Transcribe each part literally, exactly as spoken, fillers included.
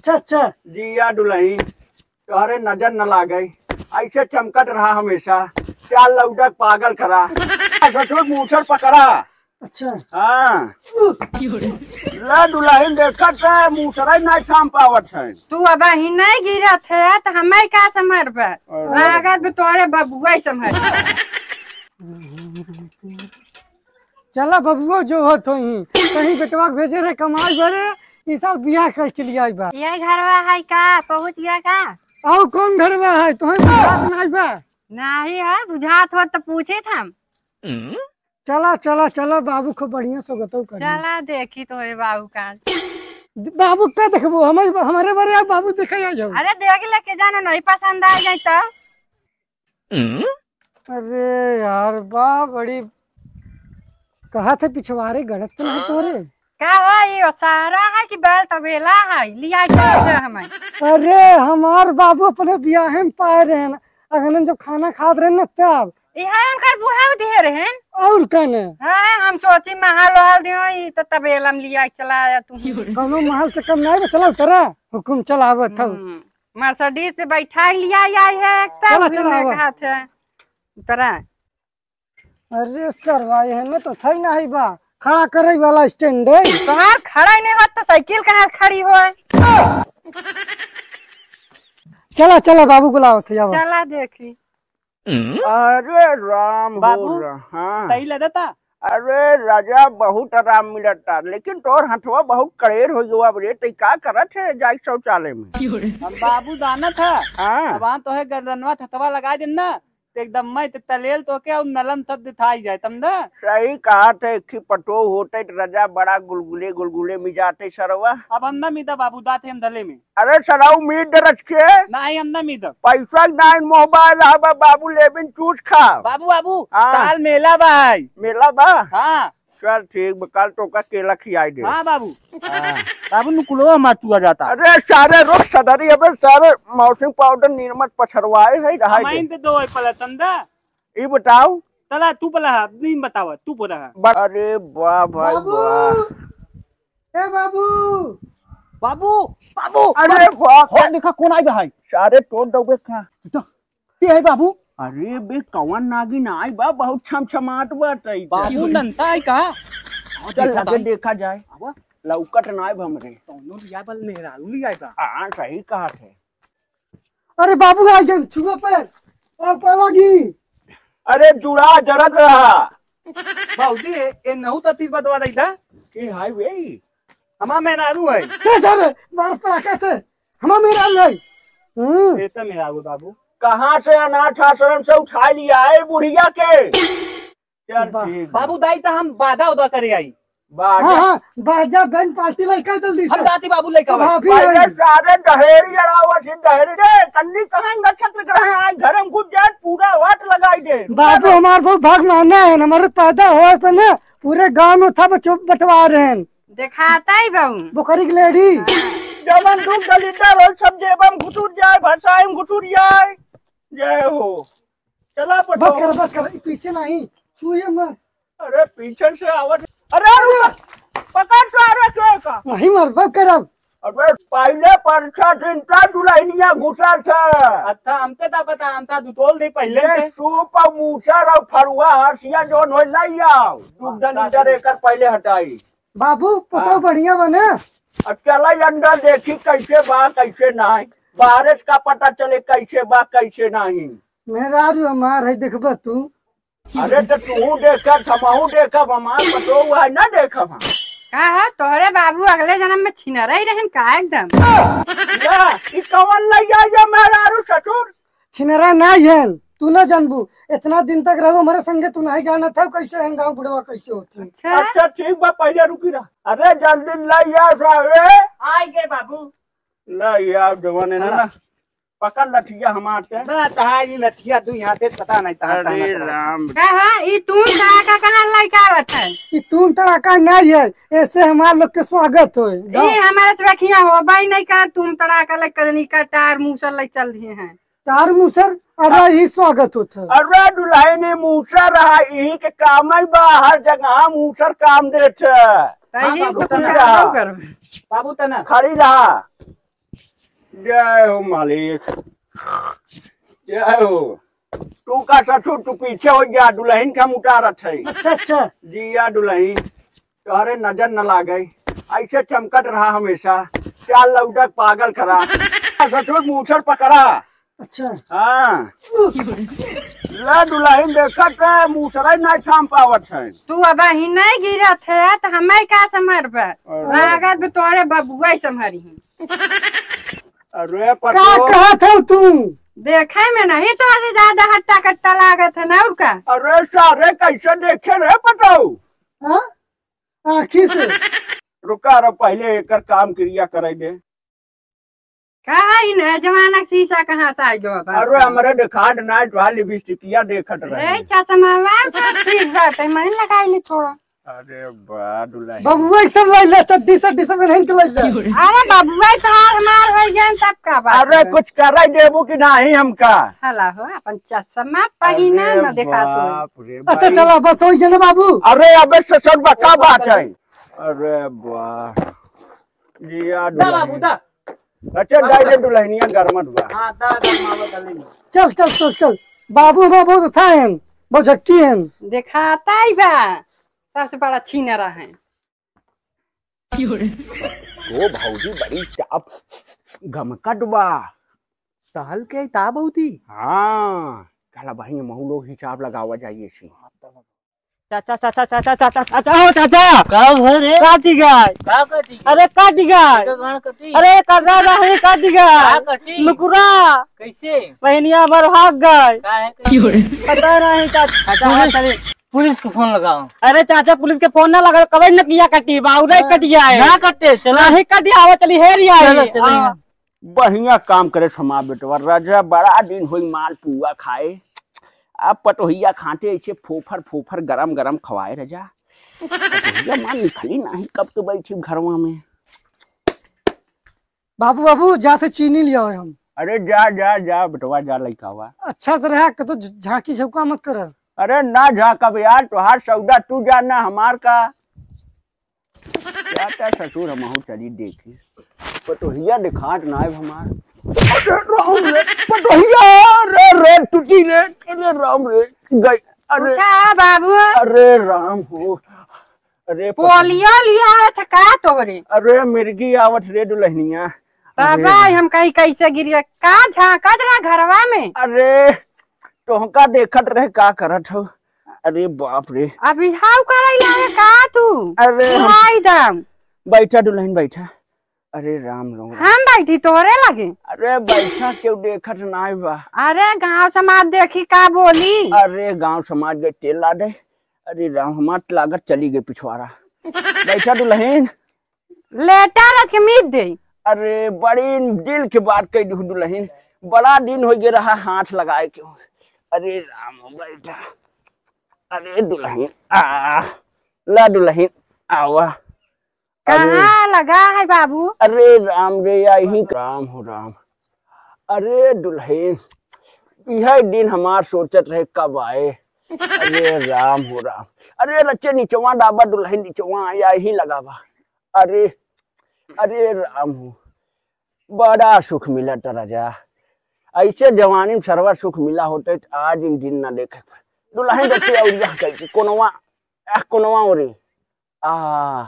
अच्छा, अच्छा। जिया दुलही, तोहरे नजर न लागे, ऐसे चमकत रहा हमेशा, चाल लौटक पागल करा। ससुर मूछर पकड़ा। अच्छा। हाँ। ला दुलहिन देखत है, मूछरे नहीं थाम पावत है। तू अबहिं नहीं गिरत है, तो हमें का संभरबे? अरे। लागत भी तोहरे बबुआ ही संभरबे। चला बबुआ जो होत होई, कहीं बेटवा के भेजे रहे कमाई बरे, ई साल बियाह करके लिए आई बा। ये घरवा है का? पहुँच गया का? और कौन घरवा है? तोहे बुझात नहीं बा? नहीं है, बुझात होत तो पूछित हम। चला, चला, चला, बाबू को बढ़िया सोगतौ करी। चला देखी तोहरे बाबू का। बाबू का देखबो? हमारे, हमारे बारे आप बाबू देखे आ जाओ। अरे देख लेके जाना, नहीं पसंद आ जाए तो। अरे यार, बा बड़ी कहा थे पिछवारे गड़त तो नहीं तोरे। का हो, ये सारा है कि बैल तबेला है? लिया के दे हमें। अरे, हमार बाबू अपने बियाहे में पाए रहे ना, अगनन जो खाना खात रहे ना तब। इहे उनकर बूढ़ा उधे रहन। और का ने? हाँ, हम सोची महल वहल दियो, ई तो तबेला में लिया के चला आया तू। कौनो महल से कम नहीं बा, चला उतरा, हुकुम चलावत हौ। हम्म, मर्सिडीज पे बैठा के लिया आई है, एक चला, तब चला, में आवा। कहा थे, उतरा। अरे सरवा, एहन में तो थई नहीं बा, खड़ा करे वाला स्टैंड है। तोहार खड़ा ही नहीं होत तो साइकिल कहाँ खड़ी होए? चला, चला, बाबू बुलावत है, आवा। चला देखी। अरे राम हो बाबू, रा-, हाँ। तई ले देता? अरे राजा, बहुत आराम मिलता, लेकिन तोर हथवा बहुत कड़ेर हो गवा रे, तई का करत है जाई शौचालय में? हम बाबू जानत है। हाँ। अब वहाँ तो है गर्दनवा थथवा लगा देन ना, तो एकदम मैं तो तलेल तो के और नलन सब दिखाई जाए, समझा? सही कहा थे, एक ही पटो होते तो राजा बड़ा गुलगुले गुलगुले मिजाते सरवा। अब हम ना मिदा बाबू, दाते हम धले में। अरे सराऊ मीट रच के। नहीं, हम ना मीदब। पैसा नहीं, मोबाइल आवा बाबू, लेबिन चूस खा। बाबू, बाबू, हाँ। काल मेला बा है। मेला बा? हाँ। चल ठीक बा, काल तोका केला खियाई दे। हाँ बाबू। हाँ। बाबू नुकुलवा मातुआ जाता। अरे सारे रुक सदरी, अबे सारे मौसम पाउडर निरमा पछरवाए है, रहाई हम दे। आइन ते दो है पला तंदा। ई बताओ। तला तू पला, नहीं बतावा, तू पला। ब-, अरे वाह भाई बाबू। वाह। ए बाबू। बाबू, बाबू, अरे बाबू। वाह। हो, देखा कौन आई बा है। सारे तोड़ दो बे का। तो, के है बाबू? अरे बे, कौन नागिन आई बा, बहुत छमछमात बा तई। बाबू नंता है का? हाँ, चल देखा लगे ताई। देखा जाए। आवा। लौकत ना आई बा हमरे। कौनो लिया बल मेहरारू लिया बा। हाँ, सही कहा थे। अरे बाबू, आ गए, छुआ पैर। ओ, पावा की। अरे जुड़ा जरत रहा। बाबूजी, ए, ए नहु ततीर बदवा रही था। के हाय वे? हमार मेहरारू है। के सर, मार पटाखा से। हमार मेहरारू है। हम्म। ए त मेहरारू बाबू। कहाँ से अनाथ आश्रम से उठा लिया है बुढ़िया के? चल बा-, ठीक बा। बाबू दाई त हम बाजा उदा करे आई। बाजा। हाँ, हाँ, बाजा बैंड पार्टी लइका जल्दी से। हम जाती बाबू लइका भाई। भाभी पहले आई। सारे दहेड़ी अड़ावत ही, दहेड़ी रे, कन्नी कहाँ नक्षत्र ग्रह आज घर में घुस जाए, पूरा वाट लगाई दे। बाबू हमार बहुत भाग माना है, हमारे पैदा होए पे ना पूरे गांव में था बचो-, बंटवा रहे हैं। देखाता ही बाबू। बोकरी की लेडी। जवन दुख दलिद्दर हो सब जेबम घुटुर जाए, भरसाई में घुटुर जाए। जय हो। चला बस पटो। कर, बस कर, ई पीछे नहीं, छुए मत। अरे पीछे से आवत। अरे रुक, पकड़ तो, अरे के का? नहीं मर, बस कर अब। अबे पहले परछा दिन का दुल्हनिया घुसा था। अच्छा, हमते ता पता, हम ता दुतोल दे पहले ये से। सूप और मूसर और फरुआ हंसिया जोन हो लाई आओ। दूध हाँ, दलिद्दर एकर पहले हटाई। बाबू, पतोह हाँ। बढ़िया बने। अब चला अंदर देखी कैसे बा, कैसे नाही। बाहरे से का पता चले कैसे बा, कैसे नाही। मेहरारू हमार है, देखबा तू। अरे तो तू देखत, हमहू देखब, हमार पतोह है ना देखब हम। का है, तोहरे बाबू अगले जन्म में छिनरा ही रहन का एकदम? या, ई कवन लइया ये मेहरारू ससुर? छिनरा ना हन, तू ना जानबू। इतना दिन तक रहो हमारे संगे, तू नहीं जानत है कैसे हैं गाँव बुढ़वा कैसे होती है। अच्छा। अच्छा ठीक बा, पहले रुकी रहा। अरे जल्दी लइया साहबे। आइ गए बाबू। लइया जवान है ना, हाँ। ना। पकड़ लठिया हमार से। ना, तहारी लठिया दुई हाथे पता नहीं, तहार अरे तहार लठिया। राम। का है? ई तूम तड़ाका कहाँ लइका आवत है? ई तूम तड़ाका नहीं है, ऐसे हमार लोग के स्वागत होए। ई हमारे से बखिया हो, बाई नहीं का तूम तड़ाका लइका नहीं का टार मूसर लइ चल दिए हैं। टार मूसर, अरे ई स्वागत होत है। अरे दुल्हन ई मूसर रहा, यही के काम ही बा, हर जगह मूसर काम देत है। तो हाँ, यही बाबू, तो तना। काम करबे। बाबू तना। खड़ी रहा। जय हो मालिक, जय हो। तू का ससुर, तू पीछे हो जा, दुलहिन के हम उतारत है। अच्छा, अच्छा। जिया दुलहिन, तोहरे नजर न लागे, ऐसे चमकत रहा हमेशा, चाल लौटक पागल करा। ससुर मूछर पकड़ा। अच्छा। हाँ। ला दुलहिन, देखत है, मूसरा नाहीं थाम पावत है। तू अबहीं नाहीं गिरत है, त हमें का संभरबा? अरे। लागत बा तोरे बबुआ ही संभरी हैं। अरे का पटो। कहत हो तू? देखे में नहीं तोहरे ज्यादा हट्टा कट्टा लागत है ना, और का? अरे सारे, कैसे देखे रे पटो? हाँ? आँखी से। रुका रे, पहले एकर काम क्रिया करे दे। का है न, जमाना के शीशा कहाँ से आ गयो बा? अरे, हमरे देखात ना, जो लिपस्टिकिया देखत रहे। ए, चश्मा बा, का चीज बाटे, मैं लगाई ली थोड़ा। अरे बा, दुल्हन। बबुआ के सब लाइला, चड्डी सड्डी सब इन्हीं के लाइला। अरे बबुआ, तोहार हमार हो गए, तब का बात अरे, है? कुछ कराई देबू कि नहीं हमका? हला हो, अपन चश्मा पहिने अरे न देखा तू। बाप रे अच्छा, बाप। चला, बस हो गया ना बाबू। अरे, अबे ससुर बा, का बात है? अरे बा। जिया दा बाबू, दुल्हनिया। दा। अच्छा, दा। दाई दे दुल्हनिया गरमत बा। हाँ, दा, दा, मावा दा ले लो। चल, चल, चल, चल। बाबू हमार बहुत अच्छा है, बहुत झक्की है। देखाता ही बा, सबसे बड़ा छीनरा है। ओ भौजी बड़ी टाप गमकत बा। टहल के ता भौजी? हाँ, चला बहिन, महू लोग हिसाब लगावा जाइए सी। हाँ, तब चाचा, चाचा, चाचा, चाचा, चाचा, ओ चाचा। का भय रे? काटी गाय। का काटी? अरे काटी गाय। एकर गांड कटी? अरे कटरा नहीं, काटी गाय। का कटी? लुकुरा। कैसे? बहनिया मर भाग गए। का है कटी? पता नहीं चाचा। अच्छा, हाँ, पुलिस, चलिए। पुलिस को फोन लगाओ। अरे चाचा, पुलिस के फोन ना लगाओ, कबई नकिया कटी, बाउरे हाँ। कटिया है। ना कटे, चलो। नहीं कटिया, आवा चली, हेर आई। चलो, चलो। हाँ। बढ़िया काम करे हमार बेटवा। राजा, बड़ा दिन होई माल पुआ खाए। अब पटोहिया खाते ऐसे फोफर फोफर गरम गरम खवाए राजा। पटोहिया माँ निकली नहीं, कब तो बैठी घरवा में। बाबू, बाबू, जाते चीनी लिया हम। अरे जा, जा, जा बेटवा, जा लइकावा। अच्छा से रहा, कतो झ-, झांकी झौका मत कर। अरे ना झांकब यार, तोहार सौदा तू जाना, हमार का। चाचा ससुर हमहू चली देखी। पटोहिया देखात ना आइब हमार। अरे राम रे, पटोहिया रे, रे टूटी रे, अरे राम रे, गई। अरे उठा बाबू। अरे राम हो, अरे पटोहिया। पोलियो लिया है था का तोहरे? अरे मिर्गी आवत रे दुल्हनिया। बाबा, अरे। हम कहीं कैसे गिर गए? का झांकत रहा घरवा में? अरे, तोहका देखत रहे, का करत हो? अरे बाप रे। अभी हाउ करैला है का तू? अरे हम भाई दाम। बैठा दुल्हन, बैठा। अरे राम, राम, राम। हम बैठी तोहरे लगे? अरे बैठा, केहू देखत नाई बा। अरे गांव समाज देखी का बोली? अरे गांव समाज के तेल ला दे। अरे राम, हमार लागत चली गई पिछवारा। बैठा दुल्हन। लेटा रख के मीत दे। अरे बड़ी दिल के बात कह दू दुल्हन, बड़ा दिन हो गया रहा हाथ लगाए के। अरे राम हो बैठा। अरे दुल्हन आ, ला दुल्हन आवा। अरे। कहाँ लगा है बाबू? अरे राम रे, यही राम हो राम। अरे दुल्हन, यह दिन हमार सोचत रहे कब आए। अरे राम हो राम। अरे रचे निचवा डाबा दुल्हन, निचवा आया ही लगावा। अरे, अरे राम हो, बड़ा सुख मिला त राजा। ऐसे जवानी में सरवा सुख मिला होते त आज इन दिन ना देखे। दुल्हन रचे और यह कह के कोनवा, आ, कोनवा ओरे। आ,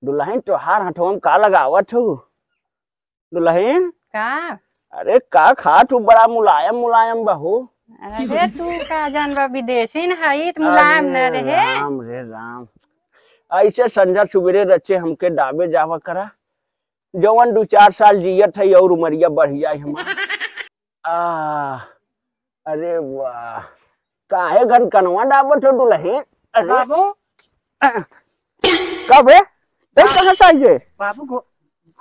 दुल्हन तोहार हथवा में का लगावत हो? दुल्हन? का? अरे का खात हो, बड़ा मुलायम मुलायम बा हो। अरे तू का जानबा, विदेशी न हई त मुलायम न अरे रहे। राम रे राम, ऐसे संझा सुबेरे रचे हमके डाबे जावा करा, जवन दू चार साल जियत है और उमरिया बढ़ जाए हमार। आ, अरे वाह, काहे घन कनवा डाबत हो दुल्हन? अरे बाबू। कब है? ए, कहाँ से आई है? बाबू गो-,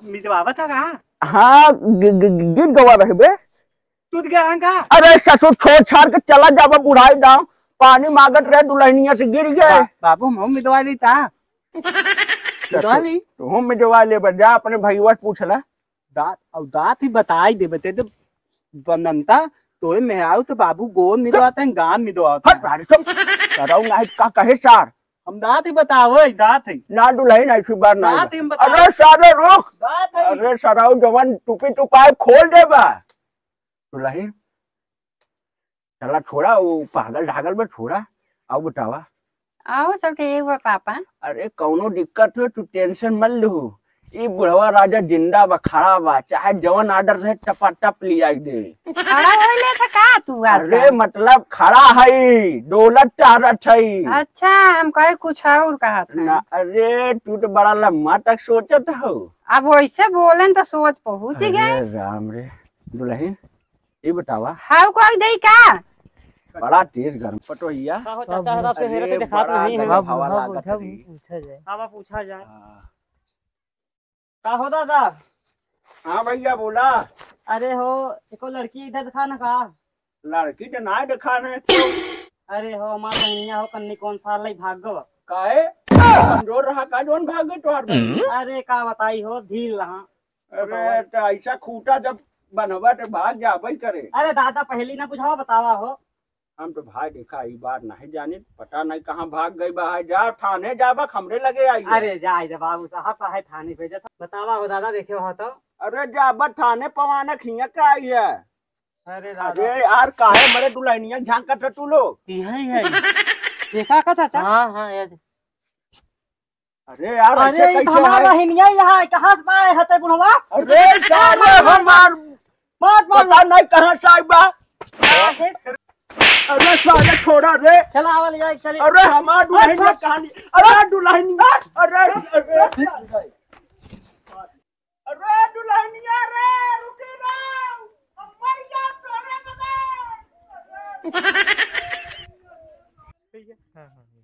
मिदवावत है कहाँ? हाँ, गि-, गि-, गि-, गिर गवा रहे बे। तू तो गिरा का? अरे ससुर, छोड़ छाड़ के चला जाबा बुढ़ाई दाम। पानी मांगत रहे दुल्हनिया से गिर गए। बा-, बाबू, हम मिदवा ली ता। मिदवा ली। तू हम मिदवा ले बा, जा अपने भईवा से पूछ ला। दांत, और दांत ही बताई दे, बते तो बनंता, तोहे मेहरारू तो बाबू गोन मिदवाते हैं, गान मिदवाते हट हैं। सारे, चुप। सरऊ नाई का कहे सार? हम दात ही बतावै, दात ही। ना दुलहिन, ऐसी बात ना दात बा। ही हम बतावै। अरे सारे रुक। दात ही। अरे सराऊ जवन टुपी टुपाई खोल देबा। दुलहिन, चला छोड़ा, उ पागल ढागल बा, छोड़ा। आउ बतावा। आउ सब ठीक बा पापा। अरे कौनो दिक्कत हो, तू tension मत लू। ई बुढ़वा राजा जिंदा बा, खड़ा बा, चाहे जवन order रहे टपाटप लियाई दे। खड़ा होई ले था का तू आज अरे का? मतलब खड़ा है, डोलत टारत है। अच्छा, हम कहे कुछ और कहा था। ना, अरे तू तो बड़ा लम्बा तक सोचत हो। अब वैसे बोलेन तो सोच पहुँच ही गए। अरे राम रे, दुलहिन, ई बतावा। हाउ कोई दई का? बड़ा तेज गर्म पटोहिया। का हो चाचा, साहब से अरे, हेरत देखात बड़ा नहीं है। गजब हवा लागत रही। पूछा जाए। का बा पूछा जाए? हाँ। का हो दादा? हाँ भैया, बोला। अरे हो, एको लड़की इधर देखा ना का? लड़की तो ना देखा ना। अरे हो, हमार बहनिया हो, कन्नी कौन साल लई भाग गवा। काहे? कमजोर रहा का, जौन भाग गई तोहार बहन? अरे का बताई हो, ढील रहा। अरे, तो ऐसा खूंटा जब बनवा तो भाग जाबे करे। अरे दादा, पहली ना बुझावा, बतावा हो। हम तो भाई देखा, ई बात नहीं जानित, पता नहीं कहाँ भाग गई बा। जा थाने जाबा, हमरे लगे आई है। अरे जाए दे बाबू साहब, काहे थाने भेजत? बतावा हो दादा, देखे हो तो। अरे जाबा थाने, पवाना खिया का आई है। अरे दादा। अरे यार, काहे मरे दुलहिनिया झांकत है तू लोग? यही है। देखा का चाचा? हाँ, हाँ, यार। अरे यार, अरे, ऐसे ई तो कैसे हमार है? बहिनिया यहाँ है, कहाँ से पाए हते बुढ़वा? अरे, साले हमार मार, मार। पता नहीं कहाँ से आई बा। अरे, अरे, साले छोड़ा रे। चला, आवा ले जाए, चले। अरे, हमार दुलहिनिया अरे, कहाँ नहीं? अरे, दुलहिनिया, अरे, अरे, अरे, दुलहिनिया रे, रुके ना, हम मर जाब तोरे बगैर। हाँ, हाँ, हाँ।